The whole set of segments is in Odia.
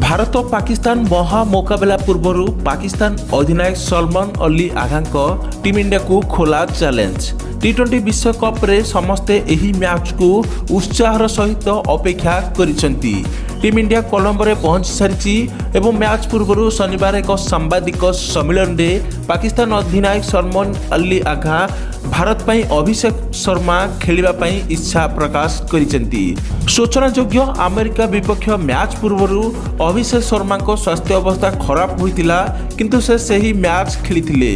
ଭାରତ ପାକିସ୍ତାନ ମହା ମୁକାବିଲା ପୂର୍ବରୁ ପାକିସ୍ତାନ ଅଧିନାୟକ ସଲମାନ ଅଲି ଆଘାଙ୍କ ଟିମ୍ ଇଣ୍ଡିଆକୁ ଖୋଲା ଚ୍ୟାଲେଞ୍ଜ। ଟି-20 ବିଶ୍ୱକପ୍ରେ ସମସ୍ତେ ଏହି ମ୍ୟାଚ୍କୁ ଉତ୍ସାହର ସହିତ ଅପେକ୍ଷା କରିଛନ୍ତି। ଟିମ୍ ଇଣ୍ଡିଆ କଲମ୍ବୋରେ ପହଞ୍ଚି ସାରିଛି ଏବଂ ମ୍ୟାଚ୍ ପୂର୍ବରୁ ଶନିବାର ଏକ ସାମ୍ବାଦିକ ସମ୍ମିଳନୀରେ ପାକିସ୍ତାନ ଅଧିନାୟକ ସଲମାନ ଅଲି ଆଘା ଭାରତ ପାଇଁ ଅଭିଷେକ ଶର୍ମା ଖେଳିବା ପାଇଁ ଇଚ୍ଛା ପ୍ରକାଶ କରିଛନ୍ତି। ସୂଚନାଯୋଗ୍ୟ, ଆମେରିକା ବିପକ୍ଷ ମ୍ୟାଚ୍ ପୂର୍ବରୁ ଅଭିଷେକ ଶର୍ମାଙ୍କ ସ୍ୱାସ୍ଥ୍ୟ ଅବସ୍ଥା ଖରାପ ହୋଇଥିଲା, କିନ୍ତୁ ସେ ସେହି ମ୍ୟାଚ୍ ଖେଳିଥିଲେ।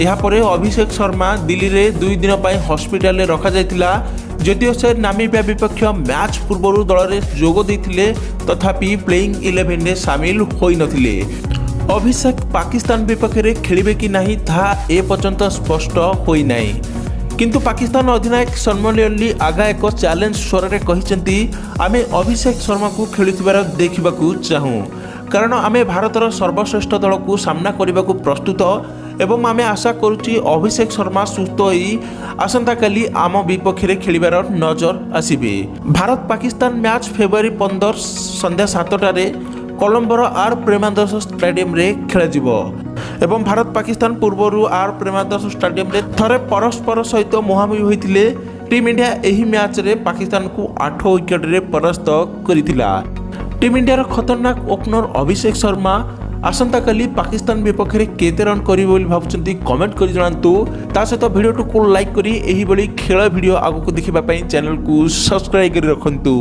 ଏହାପରେ ଅଭିଷେକ ଶର୍ମା ଦିଲ୍ଲୀରେ 2 ଦିନ ପାଇଁ ହସ୍ପିଟାଲରେ ରଖାଯାଇଥିଲା। ଯଦିଓ ସେ ନାମିବିଆ ବିପକ୍ଷ ମ୍ୟାଚ୍ ପୂର୍ବରୁ ଦଳରେ ଯୋଗ ଦେଇଥିଲେ, ତଥାପି ପ୍ଲେଇଂ 11ରେ ସାମିଲ ହୋଇନଥିଲେ। ଅଭିଷେକ ପାକିସ୍ତାନ ବିପକ୍ଷରେ ଖେଳିବେ କି ନାହିଁ, ତାହା ଏପର୍ଯ୍ୟନ୍ତ ସ୍ପଷ୍ଟ ହୋଇନାହିଁ। କିନ୍ତୁ ପାକିସ୍ତାନ ଅଧିନାୟକ ସଲମାନ ଅଲି ଆଗା ଏକ ଚ୍ୟାଲେଞ୍ଜ ସ୍ୱରରେ କହିଛନ୍ତି, "ଆମେ ଅଭିଷେକ ଶର୍ମାକୁ ଖେଳୁଥିବାର ଦେଖିବାକୁ ଚାହୁଁ, କାରଣ ଆମେ ଭାରତର ସର୍ବଶ୍ରେଷ୍ଠ ଦଳକୁ ସାମ୍ନା କରିବାକୁ ପ୍ରସ୍ତୁତ ଏବଂ ଆମେ ଆଶା କରୁଛୁ ଅଭିଷେକ ଶର୍ମା ସୁସ୍ଥ ହୋଇ ଆସନ୍ତାକାଲି ଆମ ବିପକ୍ଷରେ ଖେଳିବାର ନଜର ଆସିବେ।" ଭାରତ ପାକିସ୍ତାନ ମ୍ୟାଚ୍ ଫେବୃଆରୀ 15 ସନ୍ଧ୍ୟା 7ଟାରେ କଲମ୍ବୋର ଆର୍ ପ୍ରେମାଦାସ ଷ୍ଟାଡିୟମରେ ଖେଳାଯିବ ଏବଂ ଭାରତ ପାକିସ୍ତାନ ପୂର୍ବରୁ ଆର୍ ପ୍ରେମାଦାସ ଷ୍ଟାଡିୟମରେ ଥରେ ପରସ୍ପର ସହିତ ମୁହାଁମୁହିଁ ହୋଇଥିଲେ। ଟିମ୍ ଇଣ୍ଡିଆ ଏହି ମ୍ୟାଚ୍ରେ ପାକିସ୍ତାନକୁ 8 ୱିକେଟରେ ପରାସ୍ତ କରିଥିଲା। ଟିମ୍ ଇଣ୍ଡିଆର ଖତରନାକ ଓପନର ଅଭିଷେକ ଶର୍ମା ଆସନ୍ତାକାଲି ପାକିସ୍ତାନ ବିପକ୍ଷରେ କେତେ ରନ୍ କରିବେ ବୋଲି ଭାବୁଛନ୍ତି, କମେଣ୍ଟ କରି ଜଣାନ୍ତୁ। ତା ସହିତ ଭିଡ଼ିଓଟିକୁ ଲାଇକ୍ କରି ଏହିଭଳି ଖେଳ ଭିଡ଼ିଓ ଆଗକୁ ଦେଖିବା ପାଇଁ ଚ୍ୟାନେଲକୁ ସବସ୍କ୍ରାଇବ୍ କରି ରଖନ୍ତୁ।